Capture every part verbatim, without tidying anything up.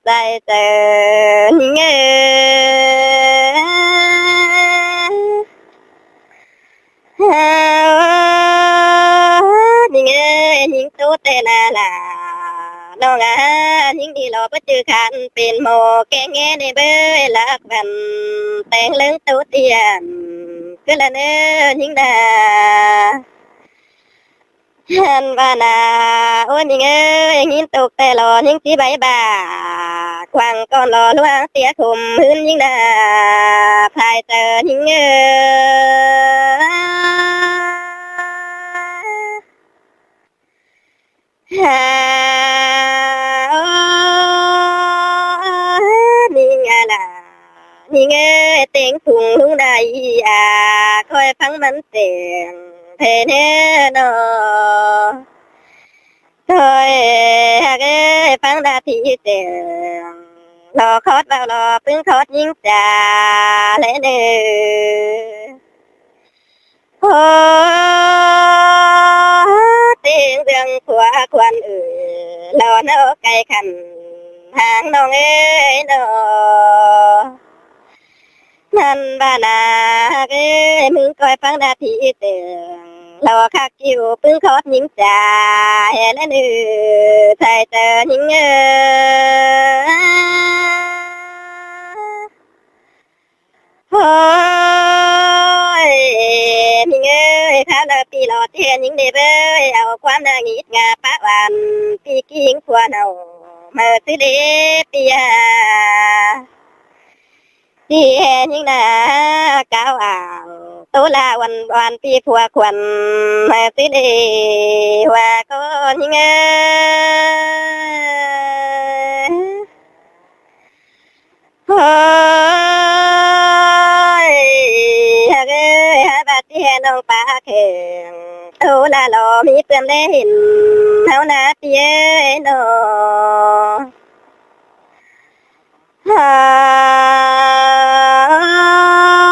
sai chaư ꞌnhính ơi. ꞌNhính ơi, ꞌnhính ꞌtố ꞌtẹ ꞌna lả ꞌnọng a, ꞌnhính đi lo báu ꞌchư khăn pên ꞌmo kéng ꞌnị báu lác văn téng ꞌlớng ꞌtố tiên cứ ꞌlạ ꞌnớ ꞌnhính ꞌna. ꞌHặn ꞌva ꞌna, ôi ꞌnhính ơi, ꞌnhính tốc ꞌtẹ lo ꞌnhính ꞌchí báy ba quảng con lo ꞌluống ꞌtiế khôm ꞌhướn ꞌnhính ꞌna, sai chaư ꞌnhính ơi. Ha, ơ, ꞌnhính a lả, ꞌnhính ơi, ꞌtếng phung ꞌluống đa ꞌnị a, khỏi ꞌphắng ꞌmắn tẻng thế ꞌnớ ꞌnọ. Khỏi ꞌhặc ơi, ꞌphắng đa ꞌpi tẻng lo khót ꞌvạu lo ꞌpứng khót ꞌnhính cha ꞌlế ꞌnớ. Ơ, ꞌtếng dưang khua khuôn ư, lo ꞌnọ cai khăn hang ꞌnọng ơi ꞌnọ. ꞌHặn ꞌva ꞌna ꞌhặc ơi, ꞌmứng khỏi ꞌphắng đa ꞌpi tẻng lo khắc kiu ꞌpứng khót ꞌnhính cha ꞌlế ꞌnớ, sai chaư ꞌnhính ơi. Ôi, ꞌnhính ơi, khắp ꞌlạ ꞌpi lo ꞌtẹ ꞌnhính đê bới, au ꞌquám ꞌna ngít ngả pák ꞌván ꞌpi ꞌkính khuôn au ꞌmự ꞌsứ đê ꞌpi a. ꞌTí ꞌhê ꞌnhính ꞌna cáo ảng ꞌtố ꞌla ꞌuôn ꞌván ꞌpi phua khuôn ꞌmự ꞌsứ đê ꞌva ꞌcọ ꞌnhính ơi. Ôi, ꞌhặc ơi, hák ꞌva ꞌtí ꞌhê ꞌnọng pák kheng ꞌtố ꞌla lo ꞌmí ꞌpưm ꞌlế hên ꞌháu ꞌna ꞌpi ơi ꞌnọ.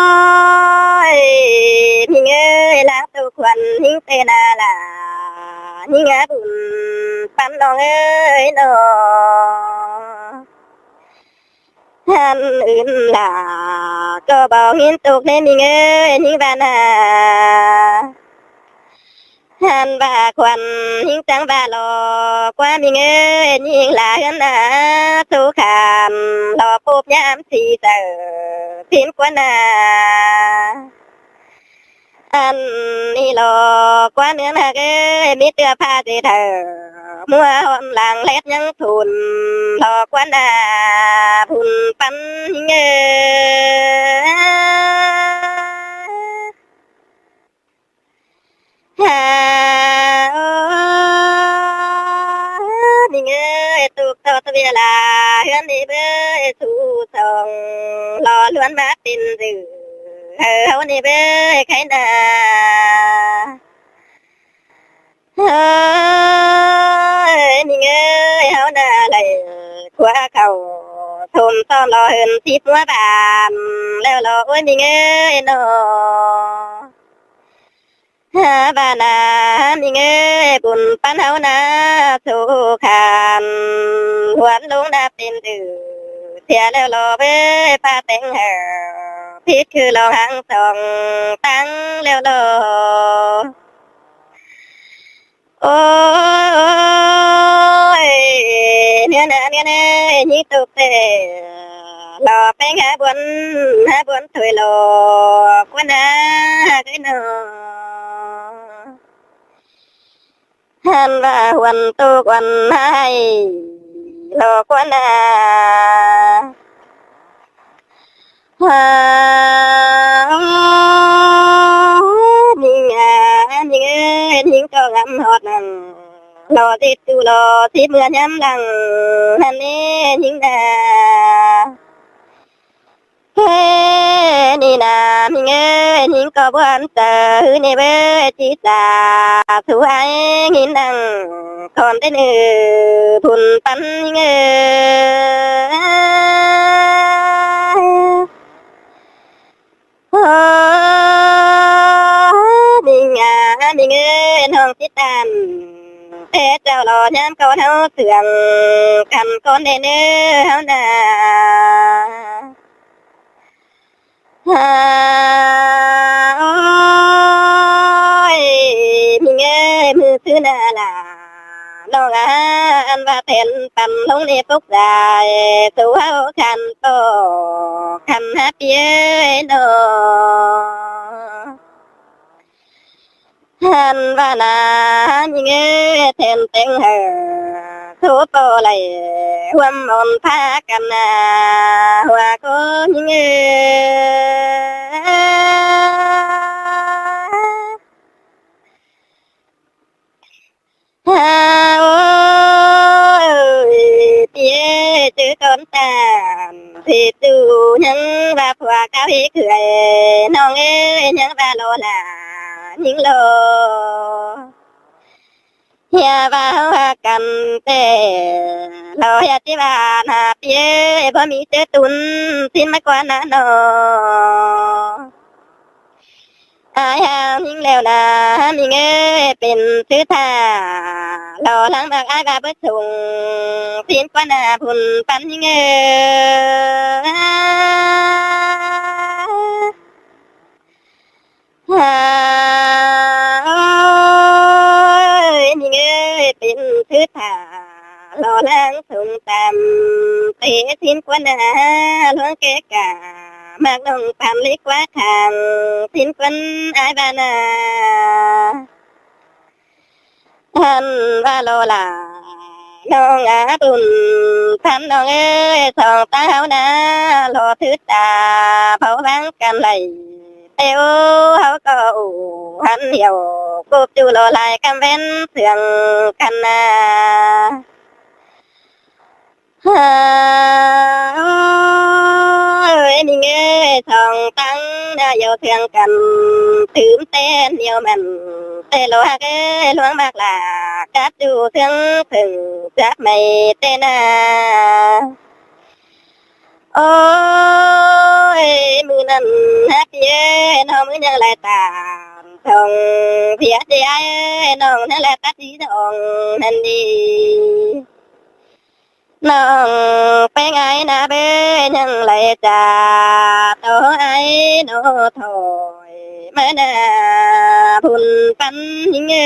Ôi, ꞌnhính ơi, ꞌláng ꞌtố khuôn ꞌnhính ꞌtẹ ꞌna lả, ꞌnhính a bun ꞌpắn ꞌnọng ơi ꞌnọ. ꞌHặn ứn lả ꞌcọ báu ꞌnghín tốc ꞌnê ꞌnhính ơi, ꞌnhính ꞌva ꞌna. ꞌHặn ꞌva khuôn ꞌnhính chắng ꞌva lo ꞌquá ꞌnhính ơi, ꞌnhính lả ꞌhướn ꞌna sú khăn lo púp nhám ꞌsị chaư ꞌsịn ꞌquá ꞌna. ꞌHặn ꞌnị lo ꞌquá ꞌnướng ꞌhặc ơi, ꞌmí ꞌtưa ꞌpha ꞌdệt hảư ꞌmúa ꞌhọn lăng ꞌlét ꞌnhắng phun lo ꞌquá ꞌna phun ꞌpắn ꞌnhính ơi. Ha, ơ, ꞌnhính ơi, tốc ꞌtọ ꞌtưa ꞌviạk ꞌla ꞌhướn đi bới sú song lo ꞌluốn ꞌmá pên dư hảư ꞌháu đi bới khay ꞌna. Ơ, ꞌnhính ơi, ꞌháu ꞌna đảy khua khảu thôm ꞌtọn lo hên síp ꞌmúa ban ꞌlẹo lo ôi ꞌnhính ơi ꞌnọ. Ha, ꞌva ꞌna ꞌnhính ơi, bun ꞌpắn ꞌháu ꞌna sú khăn ꞌhuôn ꞌluống ꞌna pên dư sia ꞌlẹo lo bới ꞌpá téng hảư phít khử lo háng song táng ꞌlẹo lo. Ôi, ꞌnhính ꞌna ꞌnhính ơi, ꞌnhính tốc ꞌtẹ lo ꞌpéng hák buôn, hák buôn thôi lo ꞌquá ꞌna ꞌhặc ơi ꞌnọ. ꞌHặn ꞌva ꞌhuôn tốc ꞌhuôn ꞌhại lo ꞌquá ꞌna. Ha, ꞌnhính a, ꞌnhính ơi, ꞌnhính ꞌcọ ngắm ꞌhọt ꞌnặn lo ꞌdệt tu lo síp ꞌmứa nhắm lăng ꞌnặn ê ꞌnhính ꞌna. Hê, ꞌnị ꞌna ꞌnhính ơi, ꞌnhính ꞌcọ bón chaư ꞌhứ ꞌnị bới ꞌchí sa sú ai ꞌnghín đăng khon ꞌtến ư phun ꞌpắn ꞌnhính ơi. Ơ, ꞌnhính a, ꞌnhính ơi, ꞌnọng ꞌchí ꞌtan Té chảu lo ꞌnhám ꞌcốn ꞌháu sương căn ꞌcốn đé ꞌnớ ꞌháu ꞌna. Ôi, ꞌmí ơi, ꞌmự thứ ꞌna lả ꞌnọng a, ăn ꞌva then păn ꞌlống ꞌnị phúc dải, su ꞌháu khăn ꞌpo khăn hák ꞌpi ơi ꞌnọ. Ăn ꞌva ꞌna ꞌmí ơi, then téng hảư su ꞌpo đảy ꞌhuôm ón ꞌphạ căn ꞌna, ꞌhua ꞌcọ ꞌmí ơi. Ôi, ꞌpi ơi, chứ ꞌcốn ꞌtan, ꞌpi ꞌchu ꞌnhắng ꞌva phua cáo hí khưởi, ꞌnọng ơi, ꞌnhắng ꞌva lo lả ꞌnhính lo. ꞌHia ꞌva ꞌháu hák căn ꞌtẹ, lo ꞌhia ꞌchí ꞌva ꞌna ꞌpi ơi, báu ꞌmí ꞌchớ tun, ꞌsịn ꞌmá ꞌquá ꞌna ꞌnọ. Ải hák ꞌnhính ꞌlẹo ꞌna, ꞌmí ơi, pên thứ tha, lo ꞌláng ꞌmặc ải ꞌva báu sung, ꞌsịn ꞌquá ꞌna phun păn ꞌmí ơi. Ôi, ꞌmí ơi, pên thứ tha, lo ꞌláng sung tăm, té ꞌsịn ꞌquá ꞌna, ꞌluống ké cả, ꞌmặc ꞌnọng păn ꞌlịk ꞌquá khang, ꞌsịn ꞌquá ải ꞌva ꞌna. Ăn ꞌva lo lả ꞌnọng a, phun păn ꞌnọng ơi, song ta ꞌháu ꞌna, lo thứ ta, pháo váng căn đảy, té ꞌháu ꞌcọ ủ, hăn hiẻo, cộp ꞌchu lo lai căm ꞌvén sương căn ꞌna. Ôi, ꞌmí ơi, song tắng ꞌna hiẻo sương căn, tứm ꞌtén hiẻo mẳn, té lo hák ơi, ꞌluống ꞌmặc lả, cắp ꞌchu sương sương, cắp mảy té ꞌna. Ôi, ꞌmự ꞌnặn hák ꞌpi ơi, ꞌnọng ꞌmự ꞌnhắng lai ꞌtan, song ꞌpi ơi, ꞌnọng ꞌnhắng lai tắt đi song ꞌnặn đi. ꞌNọng ꞌpéng ải ꞌna bơi, ꞌnhắng lai chả, ꞌtố ải ꞌnọ thôi, ꞌmá ꞌna phun păn ꞌnhính ơi.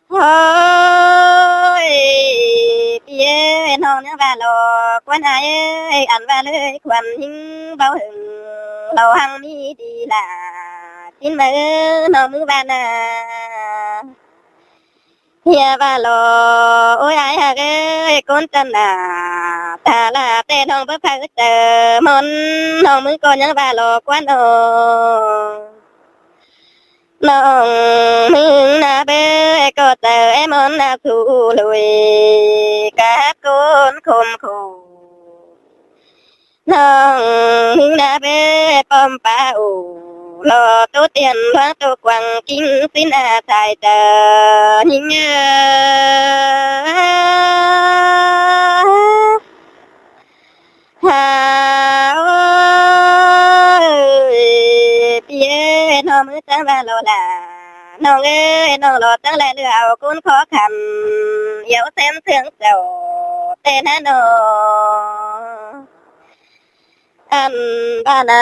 Ôi, ꞌpi ơi, ꞌnọng ꞌnhắng ꞌva lo, ꞌquán ải ơi, ăn ꞌva ꞌlới khuôn ꞌnhính báu hưng, lo hăng ꞌmí đi lả, ꞌchín ꞌmá ơi, ꞌnọng ꞌmự ꞌva ꞌna. ꞌHia ꞌva lo, ôi ải hák ơi, ꞌcốn ꞌchăn ꞌna, ta lả té ꞌnọng báu phaư chaư, ꞌmón ꞌnọng ꞌmự ꞌcọ ꞌnhắng ꞌva lo ꞌquán ꞌnọng. ꞌNọng ꞌmự ꞌna bơi ꞌcọ chaư é ꞌmón ꞌna su lui, cắp ꞌcốn khôm khổ. ꞌNọng ꞌmự ꞌna bơi ꞌpọm pá ổ, lo ꞌtố tiên ꞌluống ꞌtố quăng ꞌkính ꞌsịn ꞌna sai chaư ꞌnhính ơi. Hák ơi, ꞌpi ơi, ꞌnọng ꞌmự chắng ꞌva lo lả. ꞌNọng ơi, ꞌnọng lo chắng lai ꞌlứa au ꞌcốn khó khăn, hiẻo ꞌsém sương chảu, té ꞌna ꞌnọ. Ăn ꞌva ꞌna,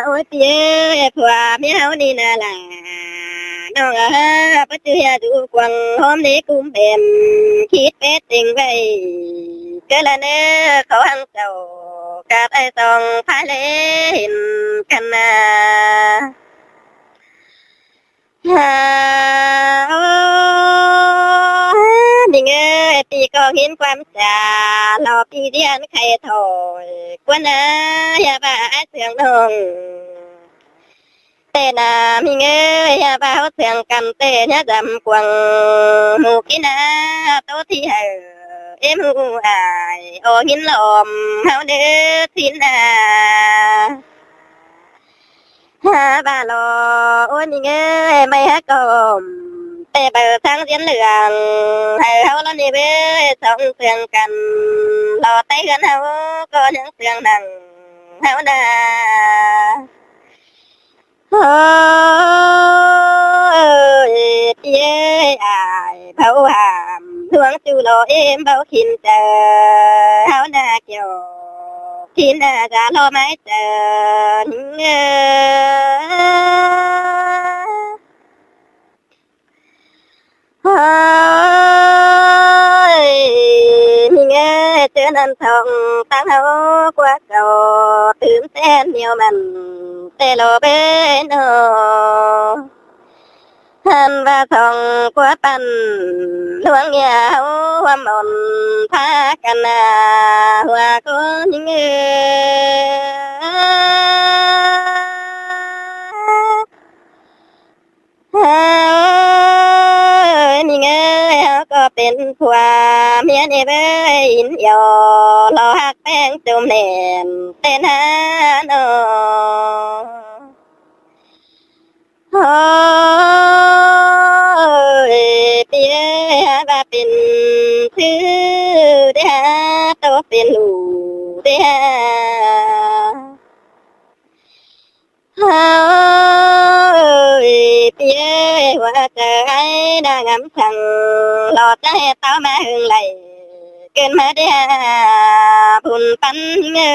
ôi ꞌpi ơi, phua ꞌmía ꞌháu ꞌnị ꞌna lả. ꞌNọng a, báu ꞌchư ꞌhia dú quăng ꞌhôm ꞌnị ꞌcum bẻm, khít pét têng ꞌvạy. Cá ꞌla ꞌnớ, khảu hăng chảu, cắp ải song phái lễ hên căn ꞌna. Hák ơi, ꞌnhính ơi, ꞌpi ꞌcọ ꞌhịn ꞌquám cha, lo ꞌpi ꞌdiến khay thôi, ꞌquán ꞌna, ꞌhia ꞌva ải sương ꞌnọng. Té ꞌna ꞌnhính ơi, ꞌhia ꞌva ꞌháu sương căn té ꞌnhá dăm quăng, ꞌmự ꞌkí ꞌna, ꞌtố thi hảư, ꞌếm ꞌhụ ải, ổ ꞌhịn lom, ꞌháu đé thi ꞌna. Hák ꞌva lo, ôi ꞌnhính ơi, ꞌmạy hák ꞌcọ ôm, té báu tháng diến lương, hảư ꞌháu lo ꞌnị bơi, song sương căn, lo té ꞌhướn ꞌháu, ꞌcọ ꞌnhắng sương nẳng, ꞌháu ꞌna. Ôi, ꞌchu lo ꞌếm báu khỉn chaư, ꞌháu ꞌna kiẻo khỉn ꞌna dá lo ꞌmái chaư. Ơi, ꞌnhính ơi, ꞌchớ ꞌnặn thỏng ꞌtáng ꞌháu ꞌquá cảu tứm ꞌtén ꞌnéo mẳn ꞌtẹ lo bến ꞌnớ. ꞌHặn ꞌva thỏng ꞌquá păn ꞌluống ꞌnhá ꞌháu ꞌhuôm ón phá căn ꞌna hua ꞌcốn ꞌnhính ơi. Ơi, ꞌnhính ơi, ꞌháu ꞌcọ pên phua ꞌmía ꞌnị ꞌvới, ín yỏ lo ꞌhặc ꞌpéng chôm nẻn ꞌtến há ꞌnớ. Ơi, ꞌpi ơi, hák ꞌva pên thứ đé hák, ꞌtố pên ꞌlụk đé hák. Ơi, ꞌpi ơi, hua chaư ải ꞌna ngắm thăng, lo ꞌchái ꞌtáo ꞌmá ꞌhưng lay, ꞌcứn ꞌmá đé hák phun păn ꞌnhính ơi.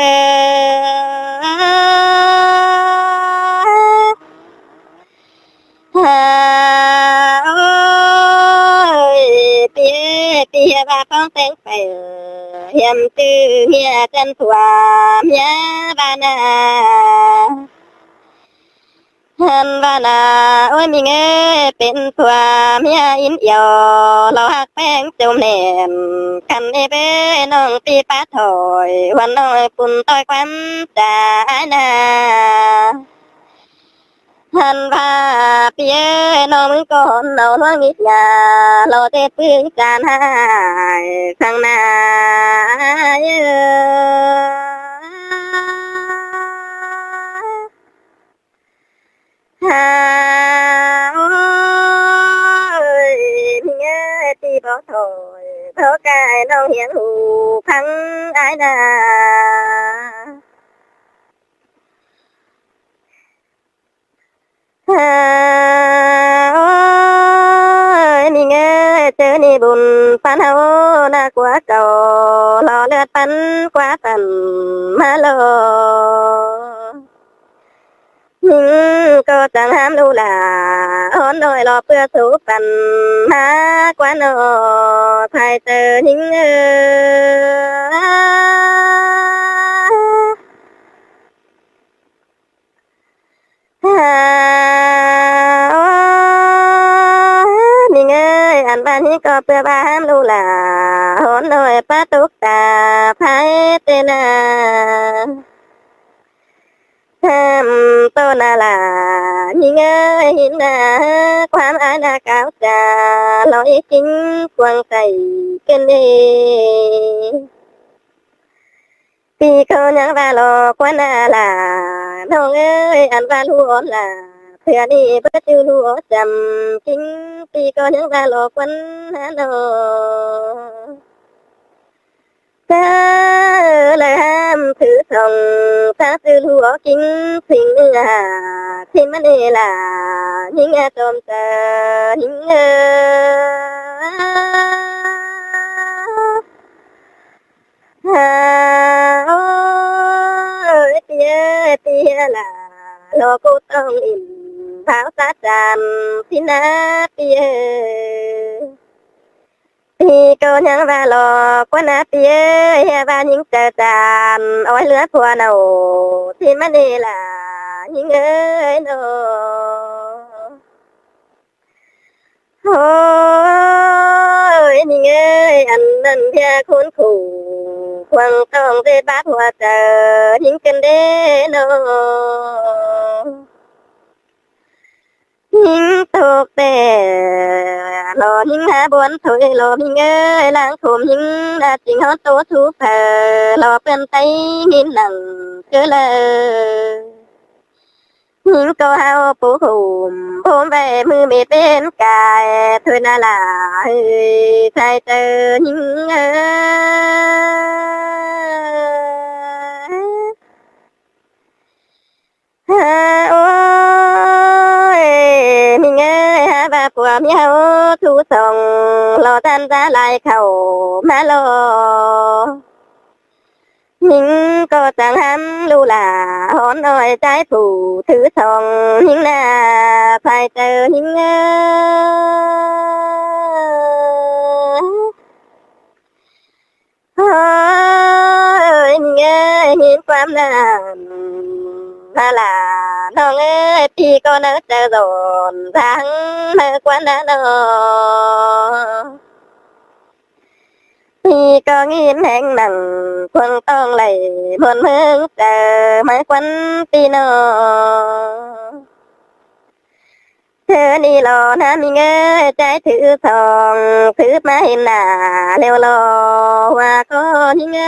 Ơi, ꞌpi ơi, ꞌpi ơi, ꞌva ꞌphóng ꞌtếng pay hiêm ꞌchư ꞌmía chăn phua ꞌmía ꞌva ꞌna. ꞌHặn ꞌva ꞌna, ôi ꞌnhính ơi, pên phua ꞌmía ín yỏ lo ꞌhặc ꞌpéng chôm nẻn căn ꞌnị ꞌvới, ꞌnọng ꞌpi pá thôi ꞌhuôn ꞌnọi pun ꞌtoi ꞌquám cha ải ꞌna. ꞌHặn ꞌva ꞌpi ơi, ꞌnọng ꞌmứng ꞌcọ ꞌhôn ꞌnọ ꞌluống ꞌnịt ꞌnhá lo ꞌdệt ꞌpứng chan ải khăng ꞌna. Ơi, ơi, ꞌnhính ơi, ꞌpi báu thôi báu cai ꞌnọng hiến hú phắng ải ꞌna. Ơi, ꞌnhính ơi, ꞌchớ ꞌnị bun păn ꞌháu ꞌna ꞌquá cảu lo ꞌlượt păn ꞌquá păn ꞌmá lo. ꞌNhính ꞌcọ chắng ꞌhám ꞌlụk lả ón ꞌnọi lo ꞌpưa sú păn ꞌmá ꞌquá ꞌnọ, thái chaư ꞌnhính ơi. Ơ, ꞌnhính ơi, ăn ꞌva ꞌnhính ꞌcọ ꞌpưa ꞌva ꞌhám ꞌlụk lả ón ꞌnọi pá tốc ta phái tê na. ꞌHám tô na lả ꞌnhính ơi, ꞌhịn na ꞌquám ải ꞌna cáo cha lo ꞌí ꞌkính cuông chảy ꞌcứn ê. ꞌPi ꞌcọ ꞌnhắng ꞌva lo ꞌquá ꞌna lả ꞌnọng ơi, ăn ꞌva ꞌlụk ón lả, ꞌpưa ꞌnị báu ꞌchư ꞌlụk ón chăm ꞌkính. ꞌPi ꞌcọ ꞌnhắng ꞌva lo ꞌquá ꞌna ꞌnọ. Chá ꞌlới ꞌhám thứ song, chá ꞌchư ꞌlụk ón ꞌkính, ꞌsịn ꞌnị hả, ꞌsịn ꞌmắn ê lả ꞌnhính a tôm ta ꞌnhính ơ. Hả, ôi, pi ơi, pi lả, lo ꞌcọ ꞌtong ỉm pháo sát chan, ꞌpi ꞌna, pi ơi. ꞌPi ꞌcọ ꞌnhắng ꞌva lo ꞌquá ꞌna, pi ơi, ꞌhứ ꞌva ꞌnhính chaư chan ói ꞌlứa phua ꞌnọ, ꞌsịn ꞌmắn ê lả ꞌnhính ơi ꞌnọ. Ôi, ꞌnhính ơi, ăn ꞌnặn ꞌviạk khốn khổ, cuông ꞌtong ꞌdệt báp hua chaư ꞌnhính ꞌcứn đế ꞌnọ. ꞌNhính tốc tẻ lo ꞌnhính hák bón thôi lo ꞌnhính ơi, ꞌláng khôm ꞌnhính ꞌna chính ꞌhọt ꞌtố sú phaư lo ꞌpươn ꞌTáy ꞌnghín nẳng ꞌcứ lơ. ꞌNhính ꞌcọ ꞌháu pú khôm ꞌpôm ꞌvạy ꞌmự mết pên cai thôi ꞌna lả ơi, thái chaư ꞌnhính ơi. Hả, ôi, ꞌnhính ơi, hả, ꞌva phua ꞌmía ꞌháu thứ song lo ꞌtan da lai khảu ꞌmá lo. ꞌNhính ꞌcọ chắng hám ꞌlụk lả hón ꞌnọi, ꞌchái phủ thứ song ꞌnhính ꞌna, phai chaư ꞌnhính ơ. Ôi, ꞌnhính ơi, ꞌnhính ꞌquám ꞌnặn ꞌmá lả ꞌnọng ơi, ꞌpi ꞌcọ nẳng chaư dọn dáng ꞌmự ꞌquám ꞌnặn ꞌnọ. ꞌPi ꞌcọ ꞌnghín ꞌhéng nẳng cuông ꞌtong đảy ꞌmuôn ꞌmướng chaư ꞌmự ꞌquám ꞌpi ꞌnọ. Thứ ꞌnị lo ꞌna ꞌnhính ơi, ꞌchái thứ song thứ ꞌmá hên nả ꞌlẹo lo ꞌva ꞌcọ ꞌnhính ơi.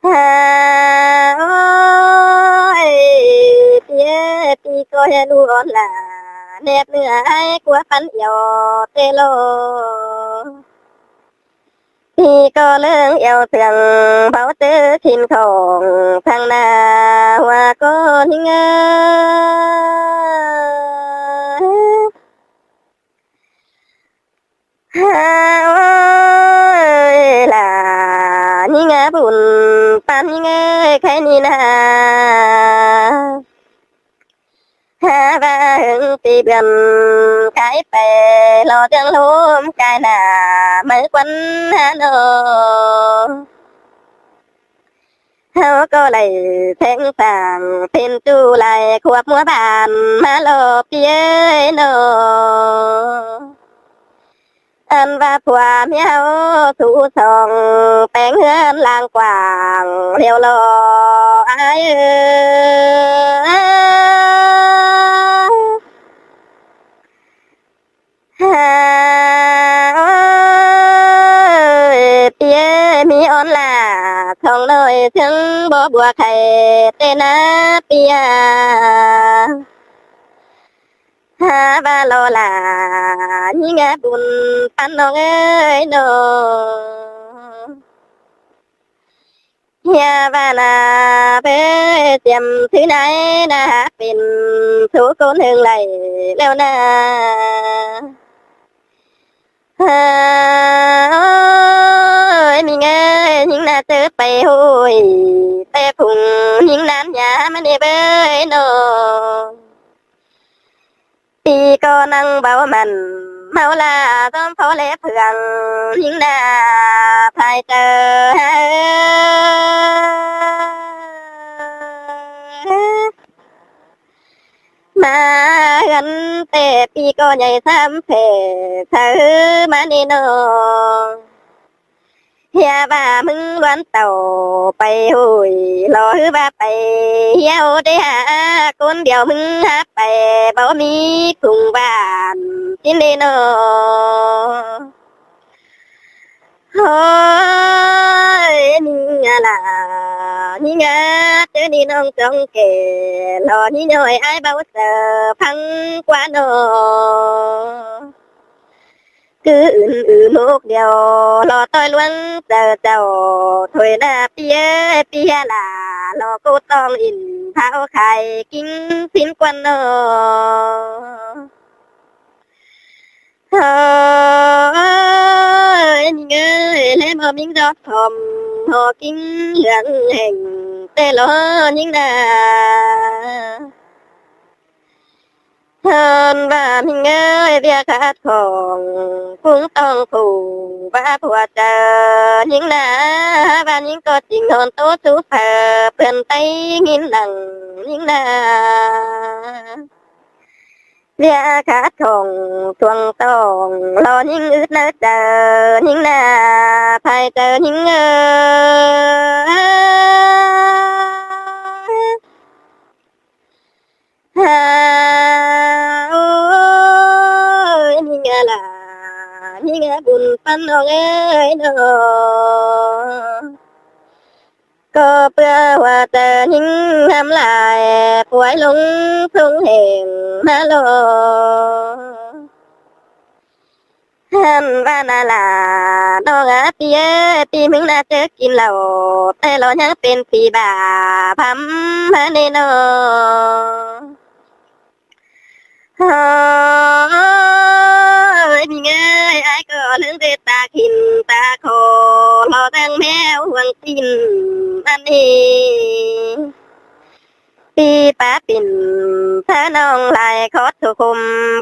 Ha, ôi, ꞌpi ơi, ꞌpi ꞌcọ hên ꞌlụk ón lả ꞌnép ꞌnưa ai ꞌcua ꞌpắn eo ꞌtẹ lo. ꞌPi ꞌcọ ꞌlớng eo sương báu ꞌtứ khỉn khong thăng nả ꞌva ꞌcọ ꞌnhính ơi. Ha, ôi, lả ꞌnhính ꞌnga bun ꞌpắn ꞌnhính ơi, khay ꞌnị ꞌna. Ha, ꞌva ꞌhướng ꞌpi bươn cai pay lo ꞌtướng ꞌlốm cai nả ꞌmự ꞌquám ꞌnặn ꞌnọ. ꞌHáu ꞌcọ đảy seng sảng pên ꞌchu lai khuốp ꞌmúa bản ꞌmá lo ꞌpi ơi ꞌnọ. Ăn ꞌva phua ꞌmía ꞌháu sú song peng ꞌhướn lang quảng ꞌlẹo lo ai ơi. Ha, ôi, ꞌpi ơi, ꞌmí ón lả song ꞌnọi ꞌsướng bók bua khay ꞌtẹ ꞌna ꞌpi a. Ha, ꞌva lo lả ꞌnhính ꞌnga bun ꞌpắn ꞌnọng ơi ꞌnọ. ꞌHia ꞌva ꞌna bới ꞌtiêm thứ nải ꞌna hák pên sú ꞌcốn ꞌhướng đảy ꞌlẹo ꞌna. Ôi, ꞌnhính ơi, ꞌnhính ꞌna ꞌchớ pay ꞌhội ꞌtẹ phung ꞌnhính ꞌnan ꞌnhá ꞌmá ꞌnị bới ꞌnọ. ꞌPi ꞌcọ nẳng báu mẳn ꞌmáu la ꞌdóm pháu ꞌlé phương ꞌnhính ꞌna phai chaư ha. ꞌMá ꞌhướn ꞌtẹ ꞌpi ꞌcọ nhảy sam phẻ chaư ꞌmá ꞌnị ꞌnọ. ꞌHia ꞌva ꞌmứng ꞌluốn tảu pay ꞌhội lo ꞌhứ ꞌva pay ꞌhiếu đé hả, ꞌcốn điêu ꞌmứng hák pay báu ꞌmí khung bản ꞌchín đê ꞌnọ. Ôi, ꞌnhính ꞌna lả, ꞌnhính ꞌna, ꞌchớ ꞌnị ꞌnọng chong kẻ lo ꞌnhính ꞌnọi ai báu saư phắng ꞌquá ꞌnọ. Cứ ứn ứn ốc điêu lo ꞌtoi ꞌluống chaư chảu thôi ꞌna ꞌpi ơi, ꞌpi ꞌhia lả lo ꞌcọ ꞌtong ỉn tháo khai ꞌkính ꞌsín ꞌquăn ꞌnọ. Ôi, ꞌnhính ơi, ꞌlé ꞌmo ꞌmính dót khom hô ꞌkính ꞌhướng hẻng ꞌtẹ lo ꞌnhính ꞌna. Hơn ꞌva ꞌnhính ơi, ꞌviạk khát khong phung ꞌtong phủ ꞌva phua chaư ꞌnhính ꞌna, ꞌva ꞌnhính ꞌcọ ching hôn ꞌtố sú phaư ꞌpươn ꞌTáy ꞌnghín nẳng ꞌnhính ꞌna. ꞌViạk khát khong chuông ꞌtong lo ꞌnhính ứt ꞌnớ chaư ꞌnhính ꞌna, phai chaư ꞌnhính ơ. Ha, ôi, ꞌnhính ꞌna lả, ꞌnhính ꞌna bun ꞌpắn ꞌnọng ơi ꞌnọ. ꞌCọ ꞌpưa ꞌhua chaư ꞌnhính ꞌhăm lai, phuai ꞌlống sung hẻng ꞌmá lo. Hăn ꞌva ꞌna lả ꞌnọng a ꞌpi ơi, ꞌpi ꞌmứng ꞌna ꞌchớ kin lảu, ꞌtẹ lo ꞌnhắng pên phi bả phăm ꞌmá ꞌnị ꞌnọ. Ơi, ơi, ơi, ơi, có lưng dệt ta khỉn ta khó, lo đang méo hoàng tin ăn hì. Pi pá pỉn thơ nong lai khót thu khum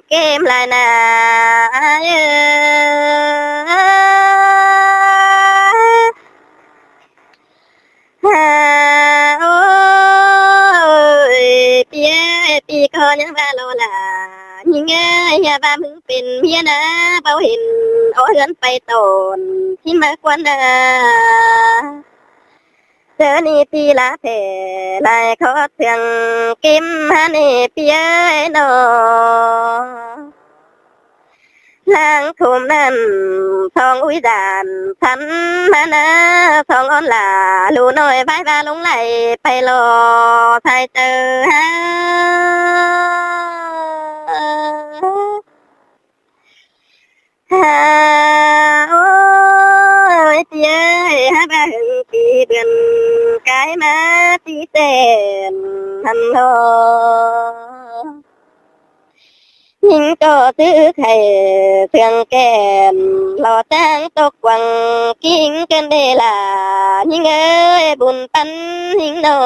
kêm lai na. Ơi, ơi, ơi. Ha, ôi, pi ơi, pi có nhớ ba lô là. Nhưng ơi, ya ba mưng pên miên na, bao hình, ô hươn bay tổn, khi mà quan na. Sơ ni pi lá thẻ, lai khó thương, kim ha ni pi ơi no. Lăng khum năn, thong ui dản, thắn mă na, thong ón lả, lu ꞌnọi ꞌvái ꞌva lông lảy, pay lo, thai tơ ha. Ha, ôi, pi ơi, ha, ba hưng pi bươn, cái má ti tên, hăn lo. Hính ꞌcọ tứ khay, sương kèn, lo ꞌtáng tốc quăng, kính cơn đê là, hính ơi, bun pắn, hính no.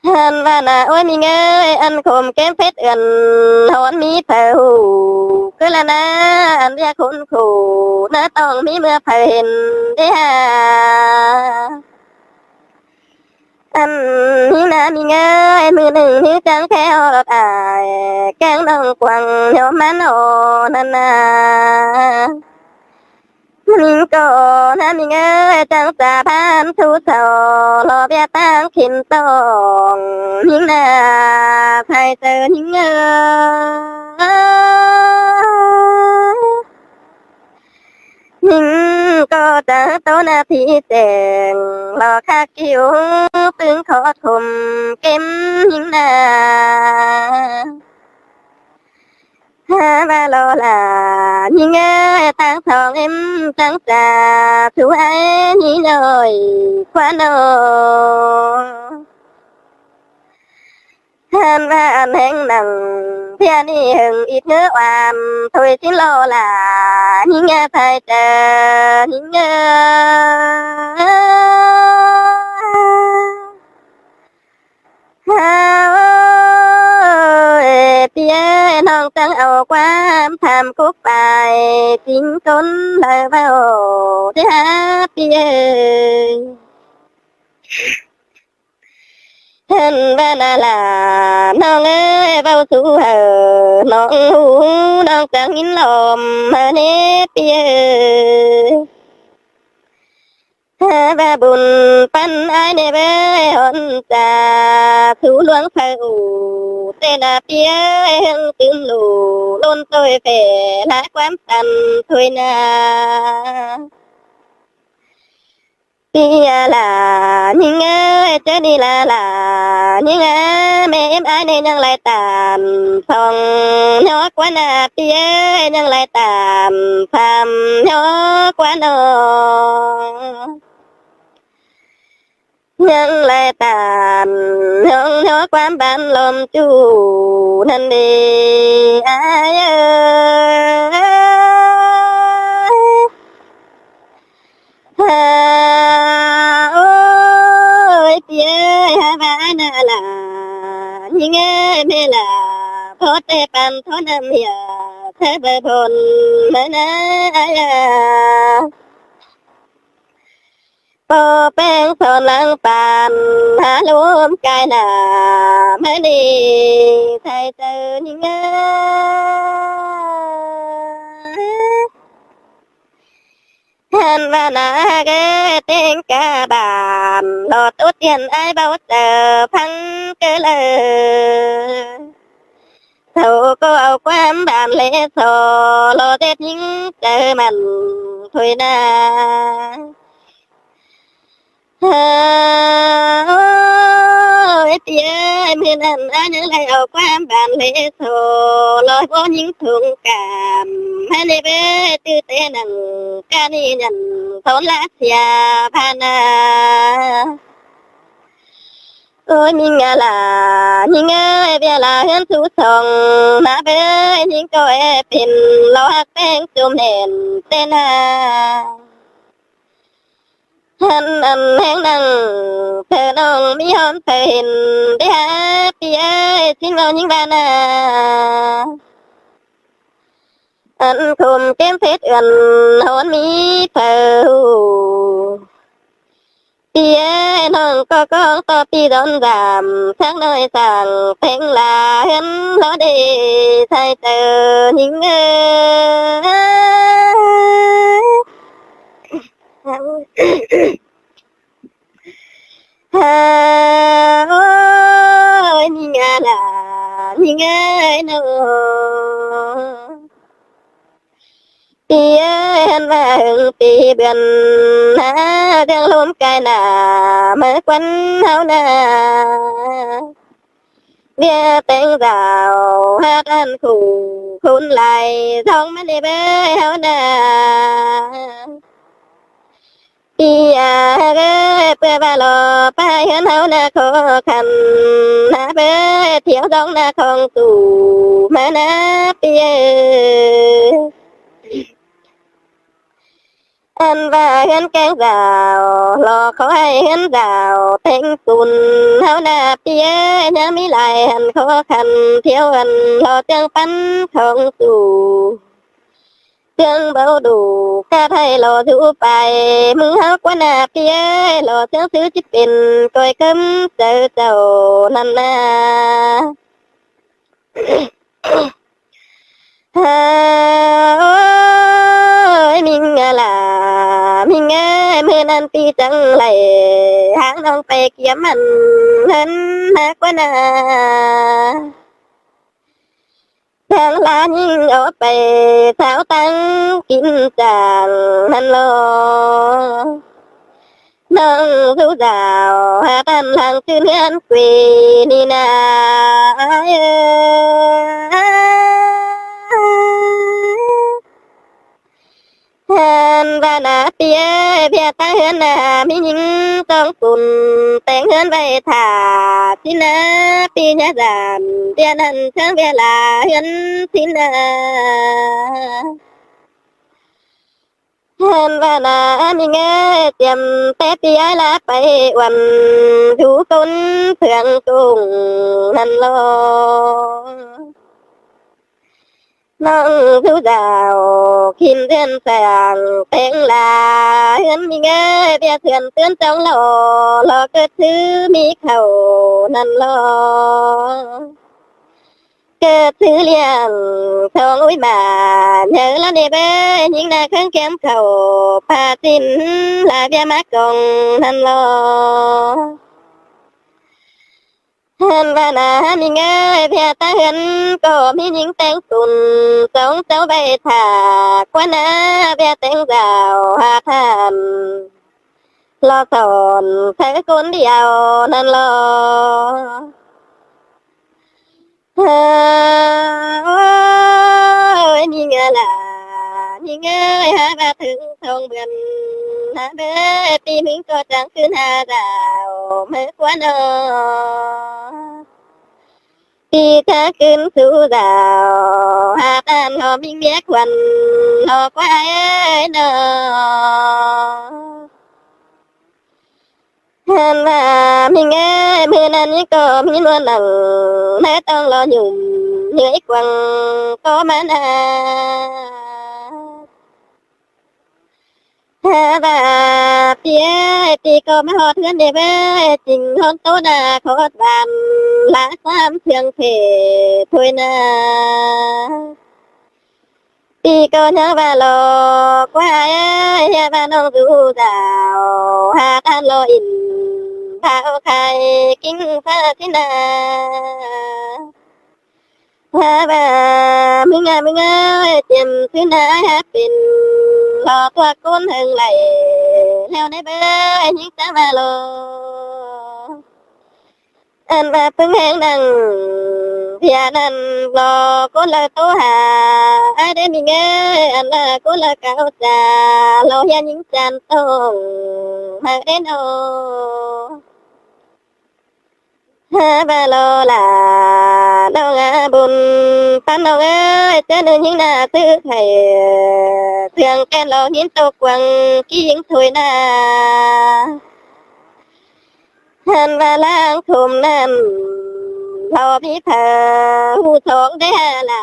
Hăn ꞌva na, ôi, ꞌmí ơi, ăn khôm kém phết ươn, hón ꞌmí phaư hủ, cứ là na, ăn ꞌviạk khốn khổ, na tong ꞌmí ꞌmưa phaư hên, đê ha. Ăn ꞌmí na ꞌmí ơi, ꞌmưa ꞌnưng ꞌmí chắng khéo lọt ai, kéng nong quăng, nhóm mắn ổ năn na. ꞌMí ꞌcọ na ꞌmí ơi, chắng sa phan thu so, lo ꞌviạk ꞌtáng khỉn tong, ꞌmí na, thai tơ ꞌmí ơi. ꞌMí ꞌcọ chắng tô na thi seng, lo khắc kiu, ꞌpứng khót khum, kêm ꞌmí na. Ha, ba lo là, ꞌmí ơi, ꞌtáng thong êm, ꞌtáng sa, su ai, ꞌmí ơi, khua no. Hăn ꞌva ăn heng nẳng, ꞌpia ꞌnị hưng ít ngớ oan, thôi xin lo là, ꞌmí ơi, thai tơ, ꞌmí ơi. Ha, ôi, pi ơi, nong chắng au ꞌquám tham cốc pai, chính tốn lời ꞌvạu, thế hả, pi ơi. Hên ꞌva na là, nong ơi, ꞌvạu su hơ, nong hú, nong chắng in lom, hơ nê, pi ơi. Ha, ꞌva bun păn ai ꞌnị ꞌvới, hón sa, su luông phaư ủ, tên a pi ơi, hưng tứm lu, ꞌlốn tôi phê, lá ꞌquám tăn, thôi na. Pi a là, ꞌmí ơi, chớ đi là là, ꞌmí a, mẹ em ai ꞌnị ꞌnhắng lai tản, phong, nhó ꞌquá na, pi ơi, ꞌnhắng lai tản, pham, nhó ꞌquá no. ꞌNhắng lai tản, nhóng nhó ꞌquám ban lom chu, năn đi, ai ơi. Ha, ôi, pi ơi, ha, ba na là, ꞌnhính ơi, mẹ là, phó tê pan, phó năm hìa, thế bơ phôn, mơ na, ai à. Pô ꞌpéng son lăng pan, há ꞌlốm cai nả, ꞌmá ꞌnị, thai tơ ꞌnhính ơi. Hăn ꞌva nả ꞌhặc ơi, ꞌtếng cá bản, lo ꞌtố tiên ai báu tơ, phắng ꞌcớ lơ. Sau ꞌcọ au ꞌquám bản lễ so, lo ꞌdệt ꞌnhính tơ mẳn thôi na. Ơ, ôi, pi ơi, ꞌmưa năn a ꞌnhắng lai au ꞌquám bản lễ so, lo báu ꞌnhính thông cảm, hăn ꞌnị bơ, ꞌtứ té nẳng, ca ꞌnị nhẳn, son lá sia, pha na. Ôi, ꞌmính a lả, ꞌnhính ơi, ꞌviạk lả ꞌhướn sú song, ꞌnạp ơi, ꞌnhính ꞌcọ é pên, lo ꞌhặc ꞌpéng ꞌchum hên ꞌtến ha. ꞌHặn ăn ꞌhéng ꞌnăng, ꞌpưa ꞌnọng ꞌmí ꞌhóm ꞌpưa hên, đảy ha, ꞌpi ơi, ꞌsịn ꞌvạu ꞌnhính ꞌva ꞌna. Ăn khôm kém phết ưn, ꞌhón ꞌmí ꞌpưa ꞌhụ. ꞌPi ơi, ꞌnọng ꞌcọ ꞌcóng ꞌto ꞌpi dón dam, sắc ꞌnọi sảng, ꞌpéng lả ꞌhướn, lo đảy sai ꞌtơ ꞌnhính ơi. Ha, ôi, ꞌnhính a lả, ꞌnhính ơi ꞌnớ. ꞌPi ơi, ꞌhặn ꞌva hưng ꞌpi bươn, ha, ꞌdương ꞌlốm cai nả, ꞌmự quan ꞌháu ꞌna. ꞌViạk téng dảo, hák ăn khủ, khốn lai, ꞌdọn ꞌmắn ꞌnị bới ꞌháu ꞌna. ꞌPi a, ꞌhặc ơi, ꞌpưa ꞌva lo ꞌpá ꞌhướn ꞌháu ꞌna khó khăn, ꞌnạp ơi, thiêu ꞌdọn ꞌna khong tủ, ꞌmá ꞌna ꞌpi ơi. Ăn ꞌva ꞌhướn kéng dảo, lo khó hảư ꞌhướn dảo, téng tủn, ꞌháu ꞌna ꞌpi ơi, ꞌnhắng ꞌmí lai ꞌhặn khó khăn, thiêu ăn lo ꞌtướng ꞌpắn khong tủ. ꞌTướng báu đủ, ꞌcọ hảư lo dú pay, ꞌmứng ꞌháu ꞌquá ꞌna ꞌpi ơi, lo ꞌsướng ꞌsứ ꞌchí pên, ꞌcoi cắm chaư chảu ꞌnặn ꞌna. Ha, ôi, ꞌmính a lả, ꞌmính ơi, ꞌmự ꞌnặn ꞌpi chắng đảy, hák ꞌnọng pay kiêm ăn, ꞌhướn hák ꞌquá ꞌna. Tháng lá ꞌnhính ók pay, sáo táng kin chang ꞌnặn lo. ꞌNọng dú dảo, hák ꞌtan lăng ꞌchưn ꞌhướn quê ꞌnị ꞌna. ꞌHặn ꞌva ꞌna ꞌpi ơi, ꞌviạk ꞌtáng ꞌhướn ꞌna, ꞌmí ꞌnhính ꞌtóng pun, téng ꞌhướn ꞌvạy thả, ꞌsịn ꞌna, ꞌpi ꞌnhá dản, ꞌviạk ꞌnặn ꞌcháng ꞌviạk lả ꞌhướn ꞌsịn ꞌna. ꞌHặn ꞌva ꞌna, ꞌmính ơi, tiêm té ꞌpi ơi ꞌlạ pay uôn, dú ꞌcốn phượng tung ꞌnặn lo. ꞌNọng dú dảo, khỉn ꞌdươn sảng, téng lả ꞌhướn ꞌmính ơi, ꞌviạk ꞌhướn ꞌtướn chóng lo, lo ꞌcợt thứ ꞌmí khảu ꞌnặn lo. ꞌCợt thứ ꞌliệng, song ꞌúi ꞌmá, ꞌnhớ ꞌlạ ꞌnị bới, ꞌnhính ꞌna khớng kém khảu, pá ꞌsịn, lả ꞌviạk ꞌmá cong ꞌnặn lo. ꞌHặn ꞌva ꞌna, ꞌmính ơi, ꞌviạk ꞌtáng ꞌhướn ꞌcọ ꞌmí ꞌnhính téng tủn, chóng chảu ꞌvạy thả, ꞌquá ꞌna, ꞌviạk téng dảo hák ꞌhặn, lo son, ꞌsớ ꞌcốn điêu ꞌnặn lo. Ha, ôi, ꞌnhính a lả, ꞌnhính ơi, hák ꞌva thứng song bươn, ꞌnạp ơi, ꞌpi ꞌmính ꞌcọ chắng ꞌcứn ha dảo, ꞌmự ꞌquá ꞌnọ. ꞌPi chắng ꞌcứn sú dảo, hák ꞌtan lo ꞌmính ꞌviạk khuôn, lo ꞌquá ơi ꞌnọ. ꞌHặn ꞌva ꞌmính ơi, ꞌmự ꞌnặn ꞌnhính ꞌcọ ꞌmí ꞌmuôn nẳng, ꞌnớ ꞌtóng lo nhủm, ꞌnhới quăng ꞌcọ ꞌmá ꞌna. Ha ꞌva ꞌpi ơi, ꞌpi ꞌcọ ꞌmá ꞌhọt ꞌhướn ꞌnị bới, ching ꞌhọn ꞌtố ꞌna khót van, lả sam ꞌsướng thể thôi ꞌna. ꞌPi ꞌcọ ꞌnhá ꞌva lo, ꞌquá ơi, ꞌhứ ꞌva ꞌnọng dú dảo, hák ꞌtan lo in, páo khai, king pha ꞌsịn ꞌna. ꞌHá ꞌva, ꞌmứng a, ꞌmứng ơi, tiêm ꞌsứ ꞌna hák pên, lo ꞌtọa ꞌcốn hơng đảy, ꞌlẹo ꞌnị bới, ꞌnhính chắng ꞌva lo. Ăn ꞌva ꞌpứng ꞌhéng nẳng, ꞌviạk ꞌnặn lo ꞌcốn ꞌlạ ꞌtố ha, ai đé ꞌmính ơi, ăn ꞌva ꞌcốn ꞌlạ cáo cha, lo ꞌhiạk ꞌnhính chan tông, ꞌmự đé ꞌnọ. Hả, ꞌva lo ꞌla ꞌnọng a bun, ꞌpắn ꞌnọng ơi, ꞌchớ ꞌnưng ꞌnhính ꞌna ꞌtứ thảy, ꞌtương ken lo ꞌnghín tô quăng ꞌkính thôi ꞌna. Hăn ꞌva ꞌláng khôm ꞌnặn, lo ꞌmí pha ꞌhụ song đé hả ꞌla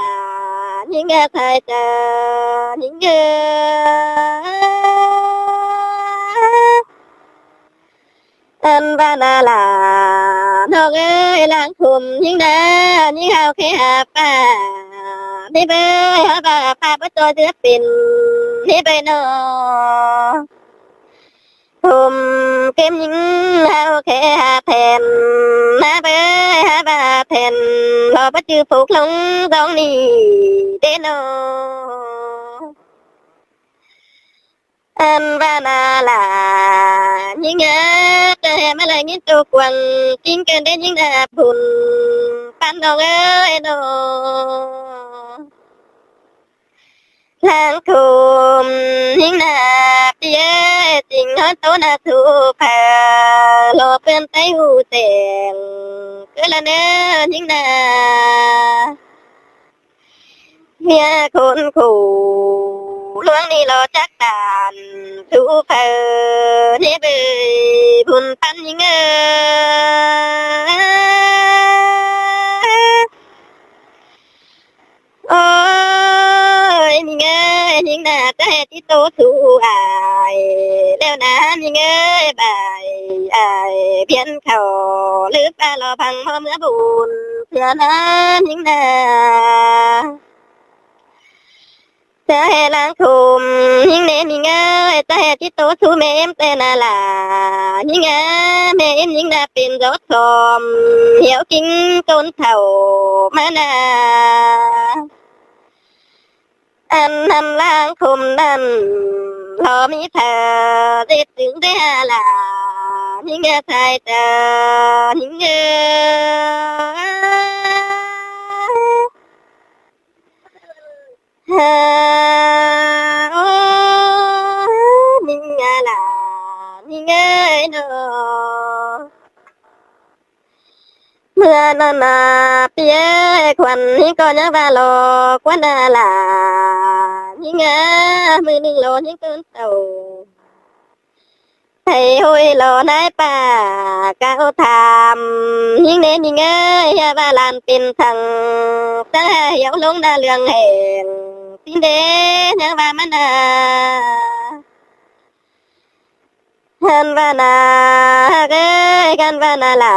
ꞌnhính a sai ꞌchớ ꞌnhính ơ. Ăn ꞌva ꞌna ꞌla ꞌnọng ơi, ꞌláng khôm ꞌnhính ꞌna, ꞌnhính hao khé hả ꞌpa, ꞌmí ꞌvới hả ꞌva ꞌpa báu ꞌchoi ꞌdứa pên, ꞌmí ꞌvới ꞌnọ. Khôm ꞌkêm ꞌnhính hao khé hả then, ꞌmí ꞌvới hả ꞌva then, lo báu ꞌchư phốc ꞌlống dong ꞌnị đé ꞌnọ. Ăn ꞌva ꞌna ꞌla ꞌnhính a, ꞌchớ hả ꞌmá lai ꞌnghín tô quăng ꞌkính ken đé ꞌnhính ꞌna bun, ꞌpắn ꞌnọng ơi ꞌnọ. ꞌLáng khôm ꞌnhính ꞌna, ꞌpi ơi, ꞌchính ꞌhón tô ꞌna sú pha, lo ꞌpươn ꞌtáy ꞌhụ seng, ꞌcứ ꞌla ꞌnớ ꞌnhính ꞌna. ꞌMía khốn khổ ꞌluống ꞌnị lo chắc đản, sú pha ꞌnị ꞌvới bun ꞌpắn ꞌnhính ơ. Ôi, ꞌnhính ơi, ꞌnhính ꞌna ꞌchớ hả ꞌchí tô sú ai ꞌlẹo ꞌna ꞌnhính ơi, ꞌvạy ai piến khảu ꞌlứ ꞌpa lo phăng ꞌmo ꞌmứa bun ꞌsứa ꞌna ꞌnhính ꞌna. ꞌChớ hả ꞌláng khôm ꞌnhính ꞌnê ꞌnhính ơi, ꞌchớ hả ꞌchí tô sú ꞌme ꞌếm ꞌtẹ ꞌna ꞌla ꞌnhính a, ꞌme ꞌếm ꞌnhính ꞌna pên dốt sôm hiếu ꞌkính ꞌcốn thảu ꞌmá ꞌna. Ăn ꞌnặn ꞌláng khôm ꞌnặn lo ꞌmí pha ꞌdệt chứng đé hả ꞌla ꞌnhính a sai ꞌchớ ꞌnhính ơ. Hả, ơ, ꞌnhính a ꞌla ꞌnhính ơi ꞌnọ. ꞌMưa ꞌnặn ꞌna ꞌpi ơi, khuôn ꞌnhính ꞌcọ ꞌnhắng ꞌva lo khuôn ꞌna ꞌla ꞌnhính a, ꞌmự ꞌnưng lo ꞌnhính ꞌcốn tảu thảy ꞌhội lo ꞌnái ꞌpa cáo tham ꞌnhính ꞌnê ꞌnhính ơi, hả ꞌva lan pên thăng ꞌtáng hả hiếu ꞌlống ꞌna ꞌlương hẻng ꞌsín đé ꞌnhắng ꞌva ꞌmắn ꞌna. Hăn ꞌva ꞌna hák ơi, hăn ꞌva ꞌna ꞌla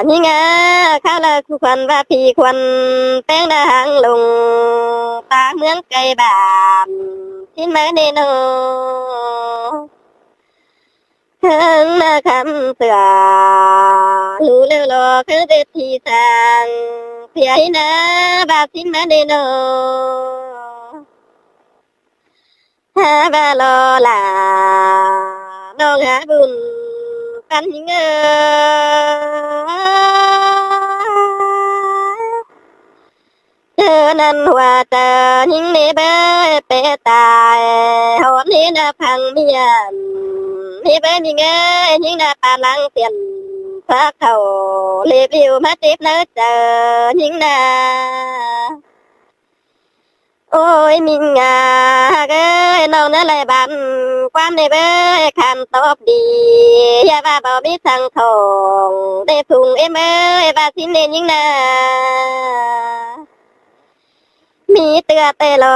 ꞌnhính a, kháo ꞌla khuôn ꞌva phi khuôn ꞌpéng ꞌna háng lông ta ꞌmướng cay bản ꞌsín ꞌmá ꞌnê ꞌnọ. Háng ꞌna khắm sửa ꞌlú ꞌlẹo lo kháng ꞌdệt thi sang sia ꞌhí ꞌna ꞌva ꞌsín ꞌmá ꞌnê ꞌnọ. Hả ꞌva lo ꞌla ꞌnọng hả bun ꞌpắn ꞌnhính ơ. ꞌChớ ꞌnặn ꞌhua ꞌchớ ꞌnhính ꞌnê ꞌvới pé tai hóm ꞌnê ꞌna phăng miên ꞌnê ꞌvới ꞌnhính ơi, ꞌnhính ꞌna pá lăng tiên phá khảu lê piu ꞌmá chếp ꞌnớ ꞌchớ ꞌnhính ꞌna. Ôi, ꞌmính a hák ơi, ꞌnọng ꞌnớ lai bản ꞌquám ꞌnê ꞌvới khăn tốc đi, hả ꞌva báu ꞌmí săng thỏng đé phung ꞌếm ơi, ꞌva ꞌsín ꞌnê ꞌnhính ꞌna. ꞌMí ꞌtưa ꞌtẹ lo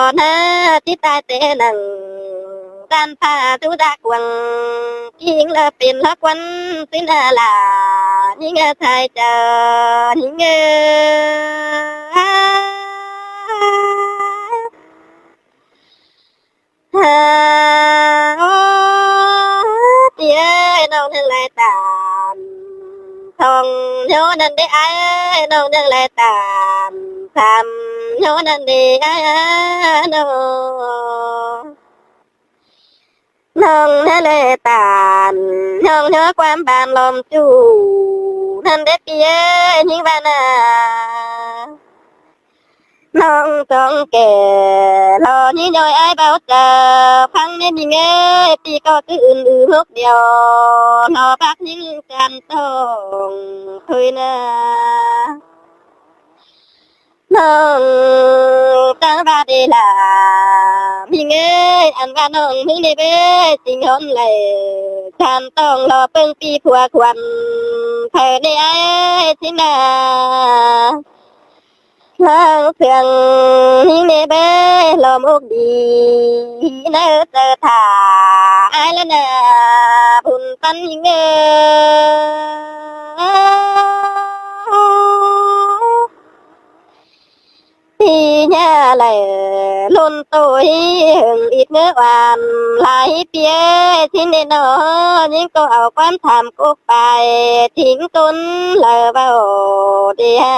ꞌna ꞌchí tai ꞌtẹ nẳng, ꞌdan pha sú đa quăng, ꞌchí ꞌhính ꞌlạ pên ꞌlạ khuôn ꞌsín ꞌla ꞌnhính ơ sai ꞌchớ ꞌnhính ơ. Hả, ơ, ꞌpi ơi, ꞌnọng ꞌnưng lai tản thỏng ꞌnhó ꞌnặn đé ai, ꞌnọng ꞌnưng lai tản tham ꞌnhó ꞌnặn đé ai, ơ, ꞌnọng. ꞌNọng ꞌnớ lai tản ꞌnọng ꞌnhó ꞌquám bản lom ꞌchu ꞌnặn đé ꞌpi ơi, ꞌnhính ꞌva ꞌna. ꞌNọng tỏng kẻ lo ꞌnhí ꞌnọi ai báu chaư, ꞌphắng ꞌnị ꞌmí ꞌngới, ꞌpi ꞌcọ ꞌcứ ứn ư hốc điêu, lo bác ꞌnhính chăn tỏng thôi ꞌna. ꞌNọng chắng ꞌva đi lả ꞌmí ꞌngới, ăn ꞌva ꞌnọng ꞌmí ꞌnị bới, chính hón đảy chăn tỏng lo ꞌpơng ꞌpi phua khuôn, phaư ꞌnị ai ꞌchí ꞌna. ꞌLáng sương ꞌmí ꞌnị bới, lo mốc đi ꞌnớ chaư thả ai ꞌlạ ꞌna, bun ꞌpắn ꞌnhính ꞌngới. ꞌPi ꞌnhá đảy ꞌlốn ꞌtội hưng ꞌít ꞌngới oan lai ꞌpi ơi, ꞌchí ꞌnị ꞌnọ, ꞌnhính ꞌcọ au ꞌquám tham cốc pay, chính ꞌcốn đaư báu đi ha.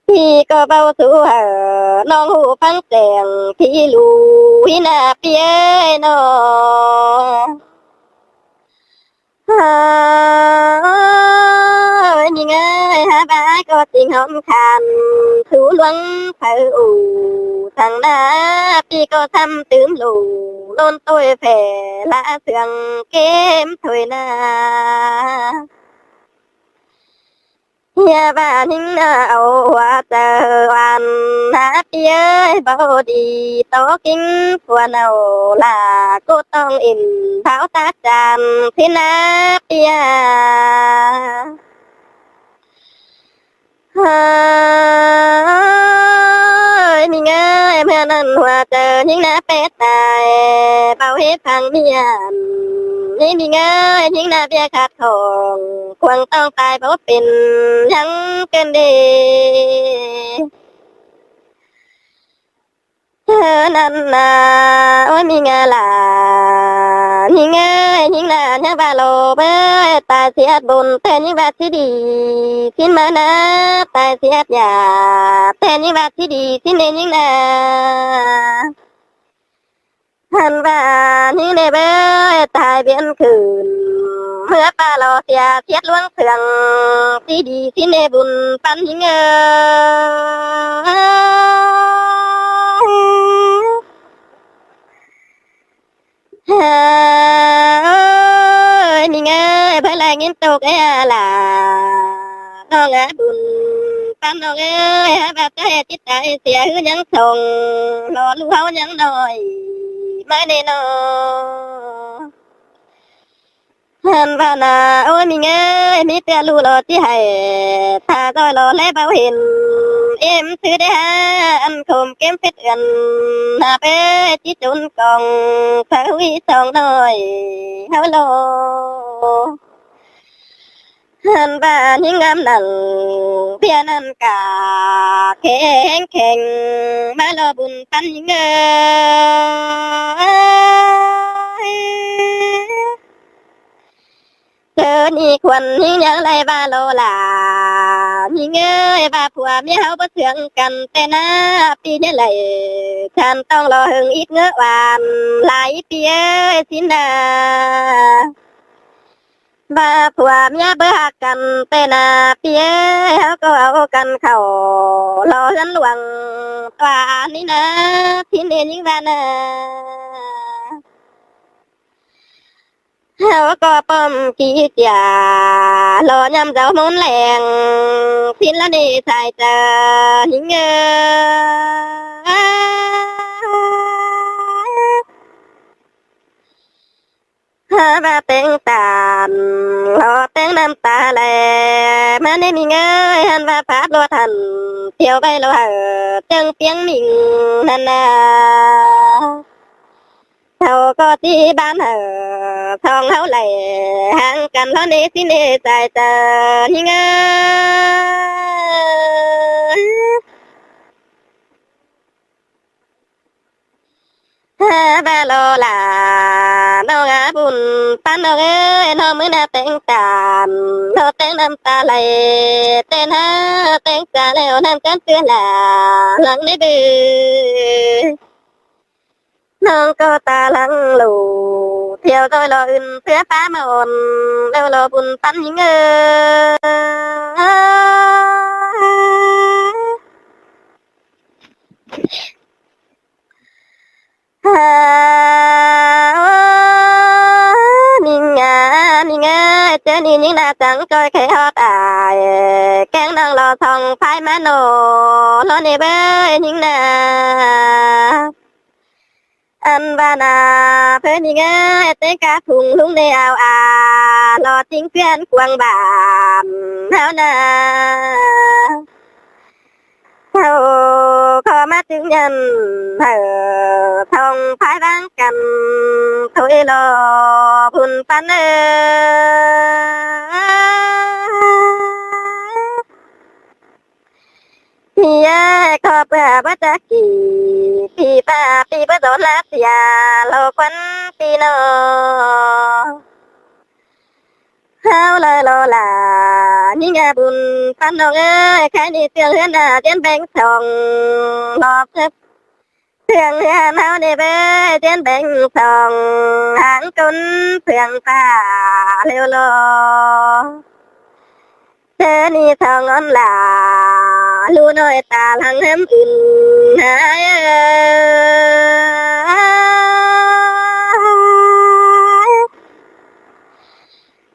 ꞌPi ꞌcọ báu sú hảư ꞌnọng ꞌhụ ꞌphắng tẻng, ꞌpi ꞌlụk ꞌhí ꞌna ꞌpi ơi ꞌnọ. Ơ, ꞌmí ꞌngới, hák ꞌva ải ꞌcọ chính hóm khan, sú ꞌluống phaư ủ, thăng ꞌna ꞌpi ꞌcọ ꞌsắm tứm ꞌlụk, ꞌlốn ꞌtội phẻ ꞌlạ sương kém thôi ꞌna. ꞌNhá ꞌva ꞌnhính ꞌna au hua chaư oan ꞌna ꞌpi ơi, báu đi tó kính phua ꞌnặn lả, ꞌcọ tỏng ỉn tháo tá chăn ꞌchí ꞌna ꞌpi ơi. Ơ, ꞌmí ꞌngới, ꞌmưa ꞌnặn hua chaư ꞌnhính ꞌna pét tai, báu hế ꞌphắng ꞌmí ăn. ꞌNị ꞌmí ꞌngới, ꞌnhính ꞌna ꞌviạk khát khong, cuông tỏng tai báu pên ꞌnhắng ꞌcợn đi. Ơ, ꞌnặn ꞌna, ôi ꞌmí ꞌngá lả, ꞌnhính ơi, ꞌnhính ꞌna ꞌnhá ꞌva lo bới, tai ꞌsịt bun ꞌtẹ ꞌnhính ꞌva ꞌchí đi sín ꞌmá ꞌna, tai ꞌsịt dạp ꞌtẹ ꞌnhính ꞌva ꞌchí đi sín ꞌnê ꞌnhính ꞌna. ꞌHặn ꞌva ꞌnhính ꞌnê bới, tai bến khửn, ꞌmưa ꞌpa lo sia ꞌsịt ꞌluống sương, ꞌchí đi sín ꞌnê bun ꞌpắn ꞌnhính ơi. Ơi, ꞌnhính ơi, bới lai ꞌnghín tốc ê a lả, ꞌnọng ꞌa bun ꞌpắn ꞌnọng ơi, hák ꞌva ꞌchớ ê ꞌchí tai sia ꞌhứ ꞌnhắng song, lo ꞌlụk ꞌháu ꞌnhắng ꞌnọi ꞌmá ꞌnê ꞌnọ. ꞌHặn ꞌva ꞌna, ôi ꞌnhính ơi, ꞌmí ꞌtưa ꞌlụk lo ꞌchí hảư, ta ꞌdoi lo ꞌlé báu hên, êm ꞌsứ đé hák ăn khôm kém phết ươn, ꞌna bới ꞌchí chốn cong, phaư ꞌhuy song ꞌnọi ꞌháu lo. ꞌHặn ꞌva ꞌnhính ngắm nẳng, ꞌviạk ꞌnặn cả, khéng khéng, ꞌmá lo bun ꞌpắn ꞌnhính ơi. ꞌChớ ꞌnị khuôn ꞌnhính ꞌnhắng lai ꞌva lo lả, ꞌnhính ơi, ꞌva phua ꞌmía ꞌháu báu sương căn ꞌtẹ ꞌna, ꞌpi ꞌnhá lai, chăn tỏng lo hưng ít ꞌngớ oan lai ꞌpi ơi sín ꞌna. ꞌVa phua ꞌmía báu ꞌhặc căn ꞌtẹ ꞌna, ꞌpi ơi, ꞌháu ꞌcọ au căn khảu lo ꞌhướn luông ꞌtọa ꞌnị ꞌna, sín ꞌnê ꞌnhính ꞌva ꞌna. ꞌHáu ꞌcọ pom kí sia, lo ꞌnhăm dau ꞌmôn leng, sín ꞌla ꞌnị sai chaư ꞌnhính ơi. Hák ꞌva téng tan, lo téng ꞌnặm ta lai, ꞌmá ꞌnê ꞌnhính ơi, ꞌhặn ꞌva pháp lo thăn, thiêu ꞌvạy lo hảư, ꞌchương piếng ꞌnhính ꞌnặn ꞌna. Sau ꞌcọ ꞌchí ban hảư, song ꞌháu lai, háng căn lo ꞌnê sín ꞌnê sai chaư ꞌnhính ơi. Hák ꞌva lo lả, ꞌnọng ꞌa bun ꞌpắn ꞌnọng ơi, ꞌnọng ꞌmứ ꞌna téng tan, lo téng ꞌnặm ta lai, ꞌtẹ ꞌna téng ta lẻo ꞌnặn chăn ꞌtưa lả, lăng ꞌnê bư. ꞌNọng ꞌcọ ta lăng ꞌlụk, thiêu ꞌdoi lo ưn ꞌtưa pá ꞌmá ôn, ꞌlẹo lo bun ꞌpắn ꞌnhính ơi. ꞌNị ꞌnhính ꞌna chắng ꞌchoi khe ꞌhọt ai, kéng ꞌnọng lo song phái ꞌmá ꞌnọ, lo ꞌnị bới ꞌnhính ꞌna. Ăn ꞌva ꞌna, ꞌpưa ꞌnhính ơi, té cá phung ꞌlung ꞌnị ao a, lo chính quyền quảng bám ꞌháu ꞌna. ꞌHáu ꞌcọ ꞌmá chứng nhận hảư song phái ꞌváng căn thôi lo Bun Pắn ơi. ꞌPi ơi, ꞌcọ ꞌpưa báu chắc kỉ ꞌpi ꞌpa ꞌpi báu dón ꞌlạ sia lo quan ꞌpi ꞌnọ. ꞌHáu ꞌlới lo lả ꞌnhính a Bun Pắn ꞌnọng ơi, khái ꞌnị ꞌsướng ꞌhướn a ꞌdiến béng song lo sếp. ꞌSướng ꞌhướn ꞌháu ꞌnị bới ꞌdiến béng song háng ꞌcốn ꞌphướng ꞌpa ꞌlẹo lo. ꞌChớ ꞌnị song ón lả ꞌlụk ꞌnọi ta lăng ꞌhướn ứn hả.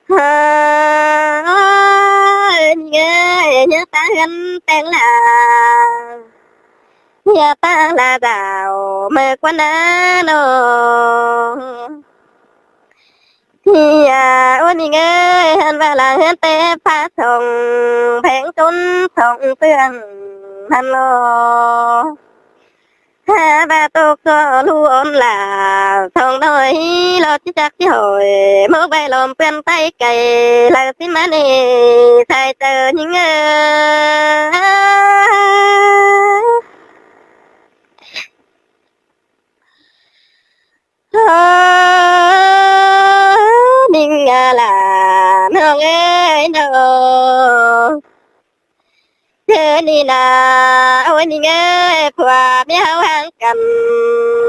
Ơ, ꞌnhính ơi, ꞌnhá ta ꞌhướn téng lả, ꞌnhá ta lả dảo ꞌmự ꞌquán ꞌna ꞌnọ. ꞌNhính a, ơ ꞌnhính ơi, ꞌhướn ꞌva lả ꞌhướn té ꞌphạ song, pheng ꞌcốn song ꞌpương ꞌmắn lo. Hả ꞌva tốc so ꞌlụk ón lả, song ꞌnọi lo ꞌchí chắc ꞌchí hỏi, ꞌmự ꞌvạy lom ꞌpưa ꞌTáy cay, ꞌlạ ꞌsịn ꞌmá ꞌnị, sai chaư ꞌnhính ơi. Ơ, ꞌnhính a lả ꞌnọng ơi ꞌnọ. ꞌChớ ꞌnị ꞌna, ôi ꞌnhính ơi, phua ꞌmía ꞌháu háng căn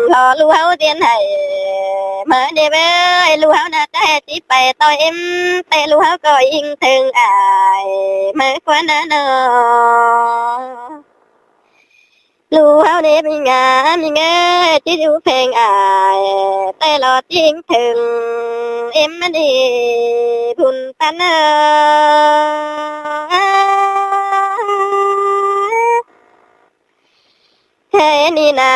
lo ꞌlụk ꞌháu ꞌdiến hảy. ꞌMự ꞌnị bới ꞌlụk ꞌháu ꞌna ꞌchí pay ꞌtoi ꞌếm, té ꞌlụk ꞌháu ꞌcọ ính ꞌtếng ai ꞌmự ꞌquán ꞌna ꞌnọ. ꞌLụk ꞌháu ꞌnị ꞌmí ꞌnga ꞌmí ꞌngới ꞌchí dú pheng ai, té lo ꞌchí ính ꞌtếng ꞌếm ꞌmắn ꞌnị Bun Pắn ơ. Hê ꞌnị ꞌna,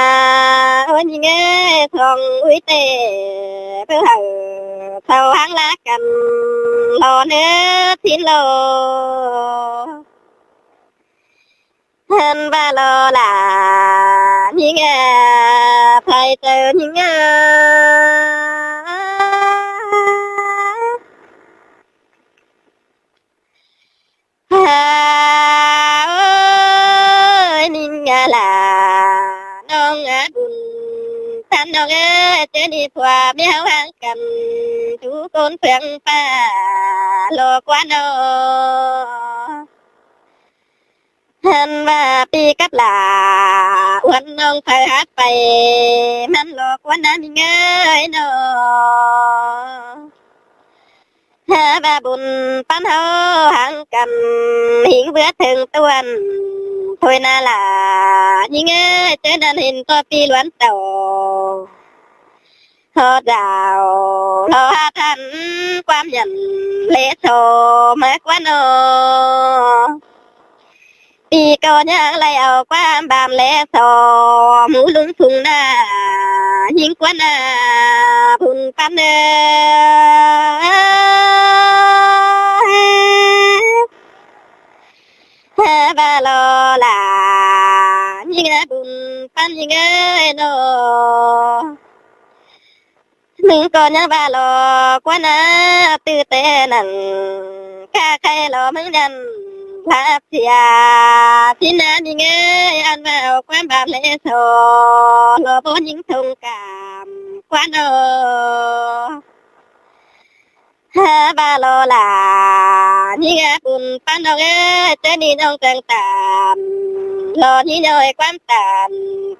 ôi ꞌnhính ơi, song ui té ꞌpưa hảư sau háng ꞌlạ căn lo ꞌnớ ꞌsịn lo. ꞌHướn ꞌva lo lả ꞌnhính a, sai chaư ꞌnhính a. Hả ơi, ꞌnhính a lả ꞌnọng a Bun Pắn ꞌnọng ơi, ꞌchớ ꞌnị phua ꞌmía ꞌháu háng căn dú ꞌcốn ꞌphướng ꞌpa lo ꞌquán ꞌnọ. ꞌHướn ꞌva ꞌpi cắp lả uôn ꞌnọng phaư hák pay ꞌmắn lo ꞌquán ꞌna ꞌnhính ơi ꞌnọ. Hả ꞌva Bun Pắn ꞌháu háng căn ꞌhính ꞌvứa ꞌtếng ꞌtuôn thôi ꞌna lả ꞌnhính ơi, ꞌchớ ꞌnặn hên ꞌto ꞌpi ꞌluôn tảu ꞌhọt dảo lo hả than ꞌquám nhẳn lé so ꞌmá ꞌquán ꞌnọ. ꞌPi ꞌcọ ꞌnhắng đảy au ꞌquám bám lé so mú ꞌlung phung ꞌna ꞌnhính ꞌquán ꞌna Bun Pắn ơ. Hả ꞌva lo lả ꞌnhính a Bun Pắn ꞌnhính ơi ꞌnọ. ꞌMứng ꞌcọ ꞌnhắng ꞌva lo ꞌquán ꞌna ꞌtứ té ꞌnặn, cá khay lo ꞌmứng nhẳn láp sia ꞌsịn ꞌna ꞌnhính ơi, ăn ꞌva au ꞌquám bám lé so lo báu ꞌnhính thông cảm ꞌquán ꞌnọ. Hả ꞌva lo lả ꞌnhính a Bun Pắn ꞌnọng ơi, ꞌchớ ꞌnị ꞌnọng chắng tản lo ꞌnhính ơi ꞌquám tản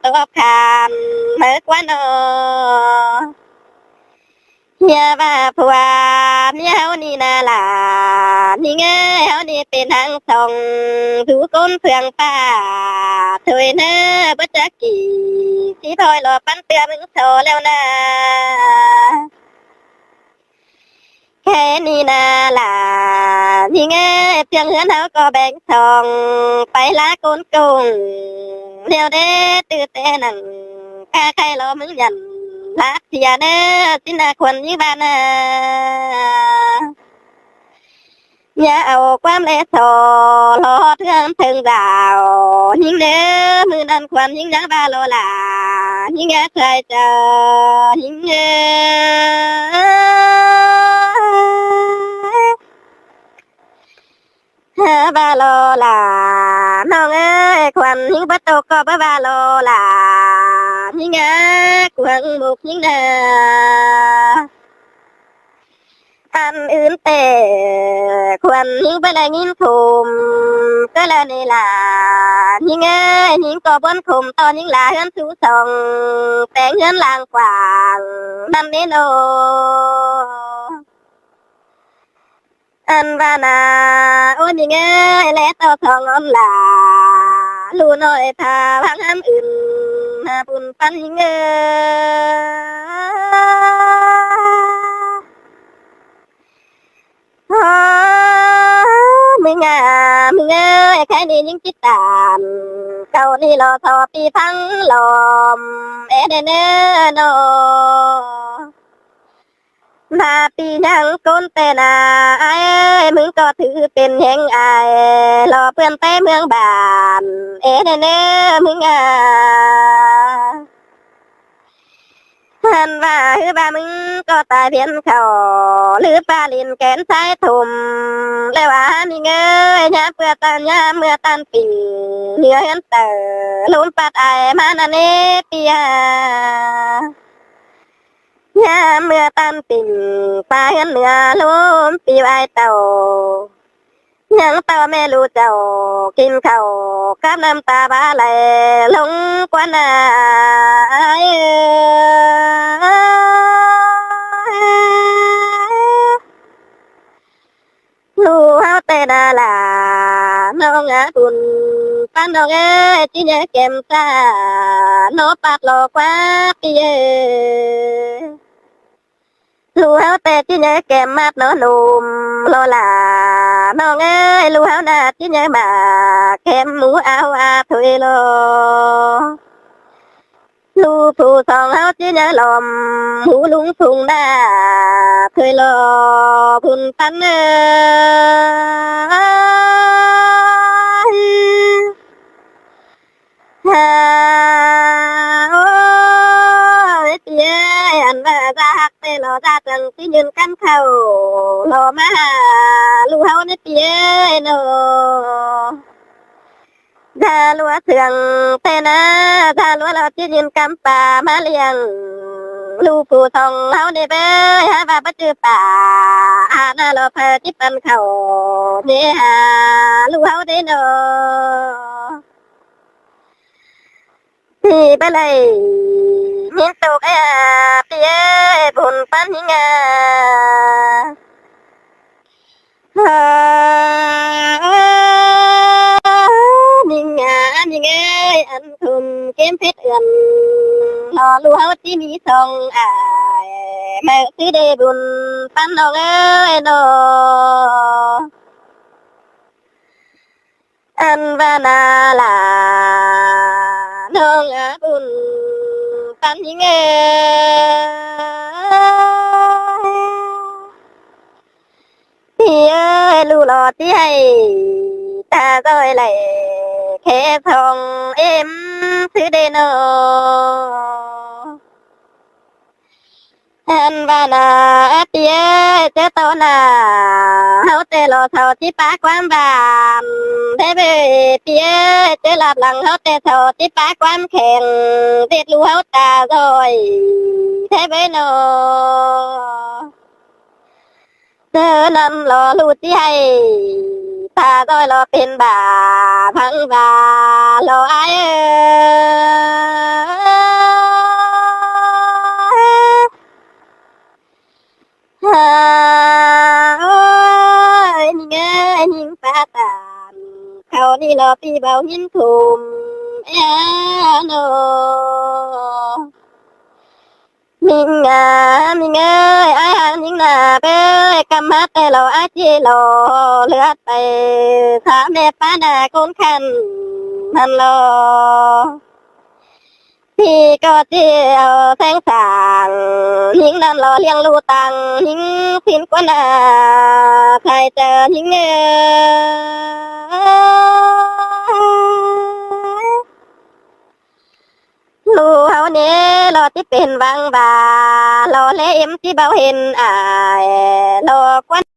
tốc kham ꞌmự ꞌquán ꞌnọ. ꞌNhá ꞌva phua ꞌmía ꞌháu ꞌnị ꞌna lả ꞌnhính ơi, ꞌháu ꞌnị pên háng song dú ꞌcốn ꞌphướng ꞌpa thôi ꞌnớ, báu chắc kỉ ꞌchí thôi lo pắn ꞌtưa ꞌmứng so ꞌlẹo ꞌna. Hê ꞌnị ꞌna lả ꞌchương ꞌhướn ꞌháu ꞌcọ béng song, pay ꞌlạ ꞌcốn công. ꞌLẹo đé ꞌtứ té nẳng, ꞌca khay lo ꞌmứng nhẳn, lát sia ꞌnớ, ꞌchí ꞌna khuôn ꞌnhính ꞌva ꞌna. ꞌNhá au ꞌquám ꞌlé so, lo ꞌhọt ꞌhướn ꞌtếng dao. ꞌNhính ꞌnớ, ꞌmự ꞌnặn khuôn ꞌnhính ꞌnhắng ꞌva lo lả. ꞌNhính ꞌnhá sai chaư, ꞌnhính ꞌnớ. ꞌVa lo lả, ꞌnọng ơi, khuôn ꞌnhính báu tô ꞌcọ báu ꞌva lo lả. ꞌNhính ꞌnhá, cuông mục ꞌnhính ꞌnớ. Ăn ứn té, khuôn ꞌnhính báu đảy ꞌnghín khum, cá ꞌla ꞌnị lả. ꞌNhính ơi, ꞌnhính ꞌcọ bón khum ꞌto ꞌnhính lả ꞌhướn sú song, téng ꞌhướn lang quảng, ꞌnặn ꞌnị ꞌnớ. Ăn ꞌva ꞌna, ôi ꞌnhính ơi, ꞌlé ꞌto song ón lả, ꞌlụk ꞌnọi ꞌphạ ꞌváng ꞌhám ứn, ꞌmá bun ꞌpắn ꞌnhính ơi. Ơ, ꞌmứng ꞌnhá, ꞌmứng ơi, khay ꞌnị ꞌnhính ꞌchí tản, cáu ꞌnị lo so pi ꞌphắng lom, é ꞌnớ ꞌnớ ꞌnớ. ꞌMá pi ꞌnhắng ꞌcốn té ꞌna, ải ơi, ꞌmứng ꞌcọ thứ pên ꞌhéng ai, lo ꞌpươn té ꞌmướng bản, é ꞌnớ ꞌnớ, ꞌmứng ꞌnhá. Hăn ꞌva ꞌhứ ꞌva ꞌmứng ꞌcọ tai phiến khảu, ꞌlứ ꞌpa lin kén sai thôm, ꞌlẹo ꞌva ꞌnhính ơi, ꞌnhá ꞌpưa ꞌtan ꞌnhá ꞌmưa ꞌtan pinh, ꞌnhứa ꞌhướn tở, ꞌlốm pắt ai ꞌmá ꞌnặn ꞌnị pi ꞌhá. ꞌNhá ꞌmưa ꞌtan pinh, ꞌpá ꞌhướn ꞌnứa ꞌlốm pi ải tảu. ꞌNhắng ꞌto ꞌme ꞌlụk chảu, kin khảu, cắp ꞌnặm ta bá lai, ꞌlống ꞌquá ꞌna ải ơi. ꞌLụk ꞌháu té ꞌna lả, ꞌnọng ꞌnhá bun ꞌpắn ꞌnọng ơi, ꞌchí ꞌnhá kém sa, ꞌnọ pắt lo ꞌquá pi ơi. ꞌLụk ꞌháu té ꞌchí ꞌnhá kém mát ꞌnọ ꞌnôm lo lả, ꞌnọng ơi, ꞌlụk ꞌháu ꞌna ꞌchí ꞌnhá ꞌmá kém mú ao a thôi lo. ꞌLụk phủ song ꞌháu ꞌchí ꞌnhá lom, hú ꞌlung phung ꞌna thôi lo, bun ꞌpắn ơi. Ha, ôi, pi ơi, ăn ꞌva da hắc té lo da chắng ꞌchí nhưn căm khảu lo ꞌmá ha, ꞌlụk ꞌháu ꞌnị pi ơi ꞌnớ. Da ꞌlúa sương té ꞌna, da ꞌlúa lo ꞌchí nhưn căm pá ꞌmá ꞌliệng. ꞌLụk phủ song ꞌháu ꞌnị ꞌvới, hák ꞌva báu ꞌchư pá, ha ꞌna lo phaư ꞌchí păn khảu ꞌnị ha, ꞌlụk ꞌháu đé ꞌnớ. ꞌPi báu đảy ꞌnhính tốc ꞌa, ꞌpi ơi, bun ꞌpắn ꞌnhính ꞌnhá. Ơ, ꞌnhính ꞌnhá, ꞌnhính ơi, ăn khum kém phết ươn, lo ꞌlụk ꞌháu ꞌchí ꞌmí song ai, ꞌmự ꞌsứ đé bun ꞌpắn ꞌnọng ơi ꞌnớ. Ăn ꞌva ꞌna lả, ꞌnọng ꞌnhá bun ꞌpắn ꞌnhính ơi. ꞌPi ơi, ꞌlụk lo ꞌchí ꞌhại ta ꞌdội lai, khé song êm ꞌsứ đé ꞌnớ. Ăn ꞌva ꞌna, ꞌpi ơi, ꞌchớ ꞌto ꞌna, ꞌháu té lo sau ꞌchí pá ꞌquám bản, thế ꞌvới, ꞌpi ơi, ꞌchớ lắp lăng ꞌháu té sau ꞌchí pá ꞌquám kheng, ꞌdệt ꞌlụk ꞌháu ta ꞌdội, thế ꞌvới ꞌnớ. ꞌNớ ꞌnặn lo ꞌlụk ꞌchí ꞌhại ta ꞌdội lo pên bả, phắng bả lo ai ơi. Ha, ôi, ꞌnhính ơi, ꞌnhính pá tản, khảu ꞌnị lo ꞌpi báu ꞌnghín khum, ê ꞌnớ. Mính ơi, Mính ơi, ải hák Mính nả ới, ꞌcắm ꞌmá té lo ải ꞌchí lo, ꞌlưạk pay, ꞌsá ꞌmẹ ꞌpá nả ꞌcốn khăn ꞌhặn lo. ꞌPi ꞌcọ ꞌchí au ꞌseng sảng, Mính ꞌnặn lo ꞌliệng ꞌlụk tẳng, Mính ꞌsịn ꞌquá nả, ꞌkhạy chaư Mính ơi. ꞌLụk ꞌháu ꞌnị lo ꞌchí pên ꞌváng ꞌva, lo ꞌlé ꞌếm ꞌchí báu hên ải, lo ꞌquá